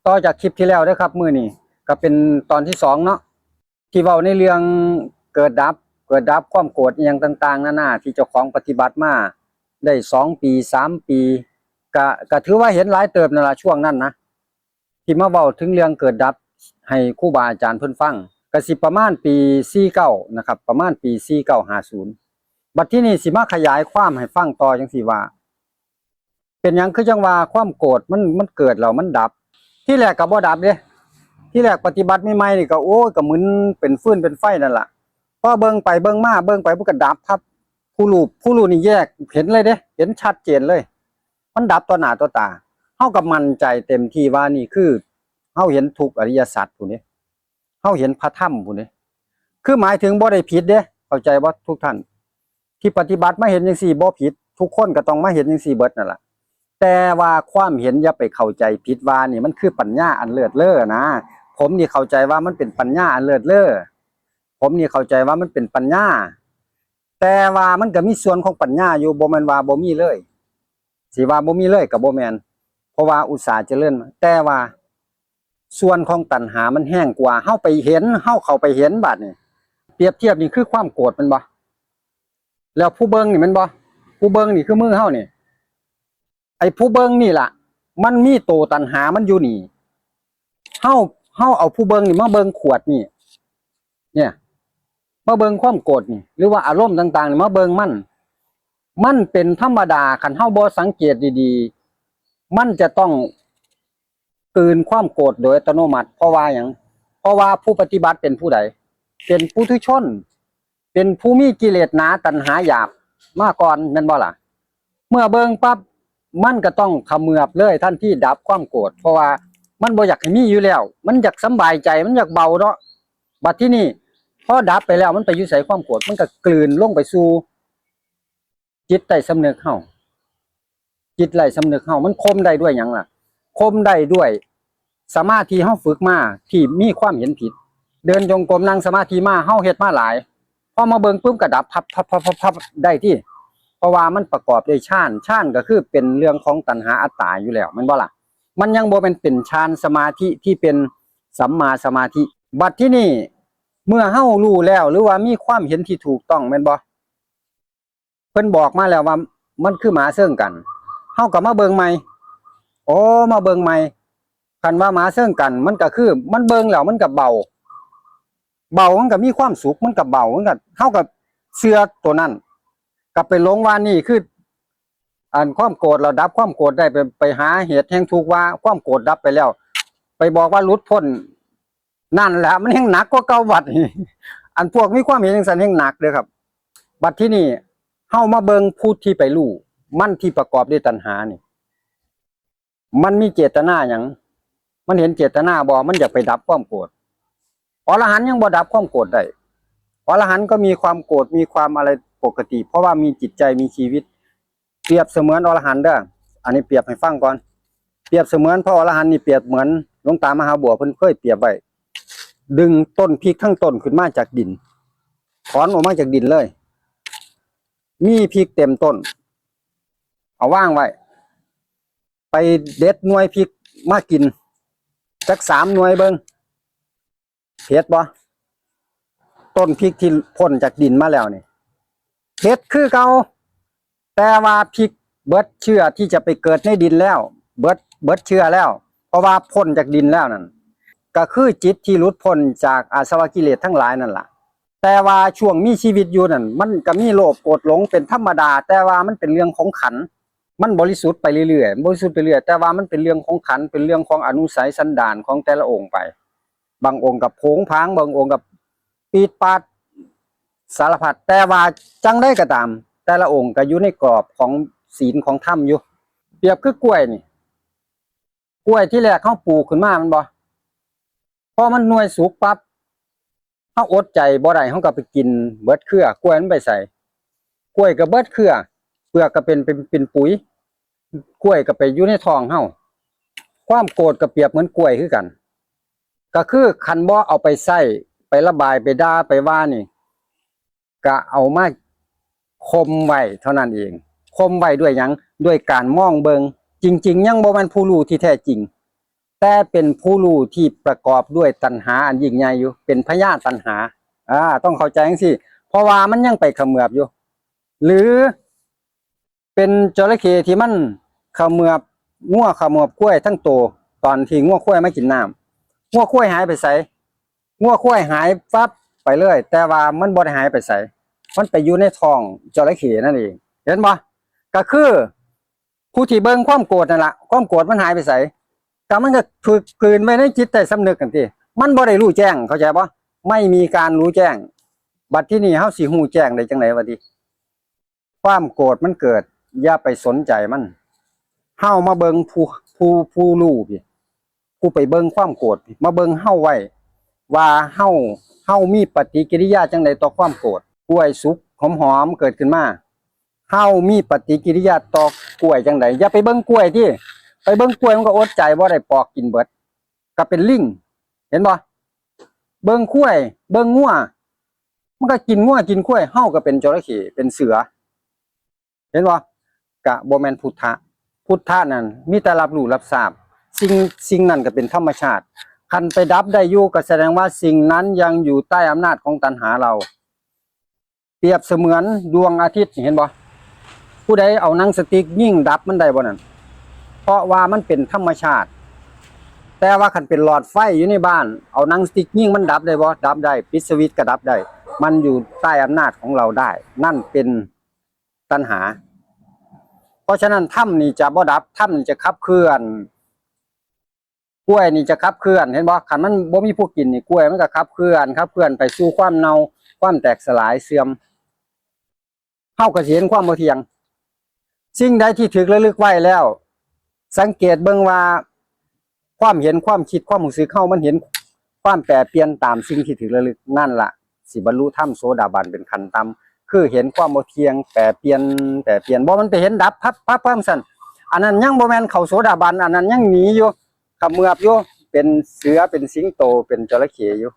ຕໍ່ຈາກຄລິບທີ່ແລ້ວເດີຄັບ ມື້ນີ້ກໍເປັນຕອນທີສອງເນາະ ທີ່ເວົ້າໃນເລື່ອງເກີດດັບ ເກີດດັບ ຄວາມໂກດ ອີ່ຫຍັງຕ່າງໆນານາ ທີ່ເຈົ້າຂອງປະຕິບັດມາໄດ້ສອງປີ ສາມປີ ກະ ກະຖືວ່າເຫັນຫຼາຍເຕີບນັ້ນລະ ຊ່ວງນັ້ນນະ ທີ່ມາເວົ້າເຖິງເລື່ອງເກີດດັບໃຫ້ຄູບາອາຈານເພິ່ນຟັງ ກະຊິປະມານປີສີ່ເກົ້ານະຄັບ ປະມານປີສີ່ເກົ້າຫ້າສູນ ບັດທີນີ້ຊິມາຂະຫຍາຍຄວາມໃຫ້ຟັງຕໍ່ຈັ່ງຊີ້ວ່າ ເປັນຫຍັງຄືຈັ່ງວ່າຄວາມໂກດມັນ ມັນເກີດແລ້ວມັນດັບ? ທີແລກກໍບໍ່ດັບເດ້ ທີແລກປະຕິບັດໃໝ່ໆນີ້ກໍ ໂອ້ຍ ກໍມຶນເປັນຟືນເປັນໄຟນັ້ນລະ ພໍເບິ່ງໄປເບິ່ງມາ ເບິ່ງໄປມັນກໍດັບພັບ ຜູ້ຮູ້ ຜູ້ຮູ້ນີ້ແຍກເຫັນເລີຍເດ້ ເຫັນຊັດເຈນເລີຍ ມັນດັບຕໍ່ໜ້າຕໍ່ຕາ ເຮົາກໍໝັ້ນໃຈເຕັມທີ່ວ່ານີ້ຄືເຮົາເຫັນທຸກອະລິຍະສັດພຸ້ນເດ້ ເຮົາເຫັນພະທຳພຸ້ນເດ້ ຄືໝາຍເຖິງບໍ່ໄດ້ຜິດເດ້ ເຂົ້າໃຈບໍ່ທຸກທ່ານ? ທີ່ປະຕິບັດມາເຫັນຈັ່ງຊີ້ບໍ່ຜິດ ທຸກຄົນກໍຕ້ອງມາເຫັນຈັ່ງຊີ້ເບິດນັ້ນລະ ແຕ່ວ່າຄວາມເຫັນຢ່າໄປເຂົ້າໃຈຜິດວ່ານີ້ມັນຄືປັນຍາອັນເລີດເລີນະ ຜົມນີ້ເຂົ້າໃຈວ່າມັນເປັນປັນຍາອັນເລີດເລີ ຜົມນີ້ເຂົ້າໃຈວ່າມັນເປັນປັນຍາ ແຕ່ວ່າມັນກໍມີສ່ວນຂອງປັນຍາຢູ່ ບໍ່ແມ່ນວ່າບໍ່ມີເລີຍ ຊິວ່າບໍ່ມີເລີຍກໍບໍ່ແມ່ນ ເພາະວ່າອຸດສາຈະເລີນ ແຕ່ວ່າສ່ວນຂອງຕັນຫາມັນແຮງກວ່າ ເຮົາໄປເຫັນ ເຮົາເຂົ້າໄປເຫັນບາດນີ້ ປຽບທຽບນີ້ຄືຄວາມໂກດແມ່ນບໍ່? ແລ້ວຜູ້ເບິ່ງນີ້ແມ່ນບໍ່? ຜູ້ເບິ່ງນີ້ຄືມືເຮົານີ້ ໄອ້ຜູ້ເບິ່ງນີ້ລະ ມັນມີໂຕຕັນຫາມັນຢູ່ນີ້ ເຮົາ ເຮົາເອົາຜູ້ເບິ່ງນີ້ມາເບິ່ງຂວດນີ້ ເນຍ ມາເບິ່ງຄວາມໂກດນີ້ ຫຼືວ່າອາລົມຕ່າງໆນີ້ມາເບິ່ງມັນ ມັນເປັນທຳມະດາ ຄັນເຮົາບໍ່ສັງເກດດີໆ ມັນຈະຕ້ອງກືນຄວາມໂກດໂດຍອັດຕະໂນມັດ ເພາະວ່າຫຍັງ? ເພາະວ່າຜູ້ປະຕິບັດເປັນຜູ້ໃດ? ເປັນປຸຖຸຊົນ ເປັນຜູ້ມີກິເລດໜາ ຕັນຫາຫຍາບມາກ່ອນ ແມ່ນບໍ່ລະ? ເມື່ອເບິ່ງປັບ ມັນກໍຕ້ອງຂະເໝືອບເລີຍ ທັນທີດັບຄວາມໂກດ ເພາະວ່າມັນບໍ່ຢາກໃຫ້ມີຢູ່ແລ້ວ ມັນຢາກສຳບາຍໃຈ ມັນຢາກເບົາເນາະ ບັດທີນີ້ ພໍດັບໄປແລ້ວ ມັນໄປຢູ່ໃສຄວາມໂກດ? ມັນກໍກືນລົງໄປສູ່ຈິດໃຕ້ສຳນຶກເຮົາ ຈິດໃຕ້ສຳນຶກເຮົາ ມັນຂົ່ມໄດ້ດ້ວຍຫຍັງລະ? ຂົ່ມໄດ້ດ້ວຍສະມາທິເຮົາຝຶກມາ ທີ່ມີຄວາມເຫັນຜິດ ເດີນຈົງກົມ ນັ່ງສະມາທິມາ ເຮົາເຮັດມາຫຼາຍ ພໍມາເບິ່ງປຶ້ມກໍດັບ ພັບໆໆໆ ໄດ້ຕິ ເພາະວ່າມັນປະກອບດ້ວຍຊານ ຊານກໍຄືເປັນເລື່ອງຂອງຕັນຫາອັດຕາຢູ່ແລ້ວ ແມ່ນບໍ່ລະ? ມັນຍັງບໍ່ແມ່ນເປັນຊານສະມາທິທີ່ເປັນສຳມາສະມາທິ ບັດທີນີ້ ເມື່ອເຮົາຮູ້ແລ້ວ ຫຼືວ່າມີຄວາມເຫັນທີ່ຖືກຕ້ອງ ແມ່ນບໍ່? ເພິ່ນບອກມາແລ້ວວ່າມັນຄືໝາເຊີງກັນ ເຮົາກໍມາເບິ່ງໃໝ່ ໂອ້ ມາເບິ່ງໃໝ່ ຄັນວ່າໝາເຊີງກັນ ມັນກໍຄື ມັນເບິ່ງແລ້ວມັນກໍເບົາ ເບົາ ມັນກໍມີຄວາມສຸກ ມັນກໍເບົາ ມັນກໍ ເຮົາກໍເຊື່ອໂຕນັ້ນ ກໍໄປຫຼົງວ່ານີ້ຄື ອັນຄວາມໂກດ ລະດັບຄວາມໂກດໄດ້ ໄປ ໄປຫາເຫດແຫ່ງທຸກວ່າຄວາມໂກດດັບໄປແລ້ວ ໄປບອກວ່າຫຼຸດພົ້ນ ນັ້ນແຫຼະ ມັນແຮ່ງໜັກກວ່າເກົ່າບັດນີ້ ອັນພວກມີຄວາມເຫັນຈັ່ງຊັ້ນແຮ່ງໜັກເດີຄັບ ບັດທີນີ້ ເຮົາມາເບິ່ງຜູ້ທີ່ໄປຮູ້ ມັນທີ່ປະກອບດ້ວຍຕັນຫານີ້ ມັນມີເຈດຕະນາຫຍັງ? ມັນເຫັນເຈດຕະນາບໍ່? ມັນຢາກໄປດັບຄວາມໂກດ ອໍລະຫັນຍັງບໍ່ດັບຄວາມໂກດໄດ້ ອໍລະຫັນກໍມີຄວາມໂກດ ມີຄວາມອະໄລປົກກະຕິ ເພາະວ່າມີຈິດໃຈ ມີຊີວິດ ປຽບສະເໝືອນອໍລະຫັນເດີ ອັນນີ້ປຽບໃຫ້ຟັງກ່ອນ ປຽບສະເໝືອນພະອໍລະຫັນນີ້ ປຽບເໝືອນຫຼວງຕາມະຫາບົວ ເພິ່ນເຄີຍປຽບໄວ້ ດຶງຕົ້ນພິກທັງຕົ້ນຂຶ້ນມາຈາກດິນ ຖອນອອກມາຈາກດິນເລີຍ ມີພິກເຕັມຕົ້ນ ເອົາວາງໄວ້ ໄປເດັດໜ່ວຍພິກມາກິນ ຈັກສາມໜ່ວຍເບິ່ງ ເຜັດບໍ່? ຕົ້ນພິກທີ່ພົ້ນຈາກດິນມາແລ້ວນີ້ ເຜັດຄືເກົ່າ ແຕ່ວ່າພິກເບິດເຊື້ອທີ່ຈະໄປເກີດໃນດິນແລ້ວ ເບິດ ເບິດເຊື້ອແລ້ວ ເພາະວ່າພົ້ນຈາກດິນແລ້ວນັ້ນ ກໍຄືຈິດທີ່ຫຼຸດພົ້ນຈາກອາສະວະກິເລດທັງຫຼາຍນັ້ນລະ ແຕ່ວ່າຊ່ວງມີຊີວິດຢູ່ນັ້ນ ມັນກໍມີໂລບໂກດຫຼົງເປັນທຳມະດາ ແຕ່ວ່າມັນເປັນເລື່ອງຂອງຂັນ ມັນບໍລິສຸດໄປເລື້ອຍໆ ມັນບໍລິສຸດໄປເລື້ອຍ ແຕ່ວ່າມັນເປັນເລື່ອງຂອງຂັນ ເປັນເລື່ອງຂອງອະນຸໄສສັນດານຂອງແຕ່ລະອົງໄປ ບາງອົງກໍໂຜງຜາງ ບາງອົງກໍປີດປາດສາລະພັດ ແຕ່ວ່າຈັ່ງໃດກໍຕາມ ແຕ່ລະອົງກໍຢູ່ໃນກອບຂອງສິນຂອງທຳຢູ່ ປຽບຄືກ້ວຍນີ້ ກ້ວຍທີແລກເຮົາປູກຂຶ້ນມາແມ່ນບໍ່? ພໍມັນໜ່ວຍສຸກປັບ ເຮົາອົດໃຈບໍ່ໄດ້ ເຮົາກໍໄປກິນເບິດເຄືອ ກ້ວຍມັນໄປໃສ? ກ້ວຍກໍເບິດເຄືອ ເປືອກກໍເປັນ ເປັນ ເປັນປຸຍ ກ້ວຍກໍໄປຢູ່ໃນທ້ອງເຮົາ ຄວາມໂກດກໍປຽບເໝືອນກ້ວຍຄືກັນ ກໍຄືຄັນບໍ່ເອົາໄປໃຊ້ ໄປລະບາຍ ໄປດ່າ ໄປວ່ານີ້ ກະເອົາມາຂົ່ມໄວ້ເທົ່ານັ້ນເອງ ຂົ່ມໄວ້ດ້ວຍຫຍັງ? ດ້ວຍການມອງເບິ່ງ ຈິງໆ ຍັງບໍ່ແມ່ນຜູ້ຮູ້ທີ່ແທ້ຈິງ ແ ແຕ່ເປັນຜູ້ຮູ້ທີ່ປະກອບດ້ວຍຕັນຫາອັນຍິ່ງໃຫຍ່ຢູ່ ເປັນພະຍາຕັນຫາ. ອາ ຕ້ອງເຂົ້າໃຈຈັ່ງຊີ້ ເພາະວ່າມັນຍັງໄປຂະເໝືອບຢູ່ ຫຼື ເປັນຈໍລະເຂ້ທີ່ມັນຂະເໝືອບງົວຂະເໝືອບຄວາຍທັງໂຕ ຕອນທີ່ງົວຄວາຍມາກິນນ້ຳ ງົວຄວາຍຫາຍໄປໃສ? ງົວຄວາຍຫາຍຟັບໄປເລີຍ ແຕ່ວ່າມັນບໍ່ໄດ້ຫາຍໄປໃສ ມັນໄປຢູ່ໃນທ້ອງຈໍລະເຂ້ນັ້ນເອງ ເຫັນບໍ່? ກໍຄືຜູ້ທີ່ເບິ່ງຄວາມໂກດນັ້ນລະ ຄວາມໂກດມັນຫາຍໄປໃສ? ກໍມັນກໍຖືກກືນໄວ້ໃນຈິດໃຕ້ສຳນຶກຫັ້ນຕິ ມັນບໍ່ໄດ້ຮູ້ແຈ້ງ ເຂົ້າໃຈບໍ່? ໄມ່ມີການຮູ້ແຈ້ງ. ບັດທີນີ້ເຮົາຊິຮູ້ແຈ້ງໄດ້ຈັ່ງໃດວະຕິ? ຄວາມໂກດມັນເກີດ ຢ່າໄປສົນໃຈມັນ. ເຮົາມາເບິ່ງຜູ້ ຜູ້ ຜູ້ຮູ້ພີ້ ຜູ້ໄປເບິ່ງຄວາມໂກດ ມາເບິ່ງເຮົາໄວ້ວ່າເຮົາ ເຮົາມີປະຕິກິລິຍາຈັ່ງໃດຕໍ່ຄວາມໂກດ. ກ້ວຍສຸກຫອມໆເກີດຂຶ້ນມາ ເຮົາມີປະຕິກິລິຍາຕໍ່ກ້ວຍຈັ່ງໃດ? ຢ່າໄປເບິ່ງກ້ວຍຕິ ໄປເບິ່ງກ້ວຍມັນກໍອົດໃຈບໍ່ໄດ້ ປອກກິນເບິດ ກໍເປັນລິງ ເຫັນບໍ່? ເບິ່ງຄວາຍ ເບິ່ງງົວ ມັນກໍກິນງົວກິນຄວາຍ ເຮົາກໍເປັນຈໍລະເຂ້ ເປັນເສືອ ເຫັນບໍ່? ກະບໍ່ແມ່ນພຸດທະ. ພຸດທະນັ້ນມີແຕ່ຮັບຮູ້ຮັບຊາບ ສິ່ງ ສິ່ງນັ້ນກໍເປັນທຳມະຊາດ. ຄັນໄປດັບໄດ້ຢູ່ ກໍສະແດງວ່າສິ່ງນັ້ນຍັງຢູ່ໃຕ້ອຳນາດຂອງຕັນຫາເຮົາ. ປຽບສະເໝືອນດວງອາທິດ ເຫັນບໍ່? ຜູ້ໃດເອົາໜັງສະຕິກຍິງດັບມັນໄດ້ບໍ່ນັ້ນ? ເພາະວ່າມັນເປັນທຳມະຊາດ. ແຕ່ວ່າຄັນເປັນຫຼອດໄຟຢູ່ໃນບ້ານ ເອົາໜັງສະຕິກຍິງມັນດັບໄດ້ບໍ່? ດັບໄດ້. ປິດສະວິດກໍດັບໄດ້. ມັນຢູ່ໃຕ້ອຳນາດຂອງເຮົາໄດ້. ນັ້ນເປັນ ຕັນຫາ. ເພາະສະນັ້ນ ທຳນີ້ຈະບໍ່ດັບ ທຳນີ້ຈະຂັບເຄື່ອນ ກ້ວຍນີ້ຈະຂັບເຄື່ອນ ເຫັນບໍ່? ຄັນມັນບໍ່ມີຜູ້ກິນນີ້ ກ້ວຍມັນກໍຂັບເຄື່ອນ ຂັບເຄື່ອນໄປສູ່ຄວາມເນົ່າ ຄວາມແຕກສະຫຼາຍເສື່ອມ ເຮົາກໍຊິເຫັນຄວາມບໍ່ທ່ຽງ. ສິ່ງໃດທີ່ຖືກລະລຶກໄວ້ແລ້ວ ສັງເກດເບິ່ງວ່າ ຄວາມເຫັນ ຄວາມຄິດ ຄວາມຮູ້ສຶກເຮົາ ມັນເຫັນຄວາມແປປ່ຽນຕາມສິ່ງທີ່ຖືກລະລຶກ ນັ້ນລະ ຊິບັນລຸທຳໂສດາບັນເປັນຂັ້ນຕ່ຳ ຄືເຫັນຄວາມບໍ່ທ່ຽງ ແປປ່ຽນ ແປປ່ຽນ ບໍ່ແມ່ນໄປເຫັນດັບ ພັບ ພັບ ພັບຊັ້ນ. ອັນນັ້ນຍັງບໍ່ແມ່ນເຂົ້າໂສດາບັນ ອັນນັ້ນຍັງໜີຢູ່ ຂະເໝືອບຢູ່ ເປັນເສືອ ເປັນສິງໂຕ ເປັນຈໍລະເຂ້ຢູ່.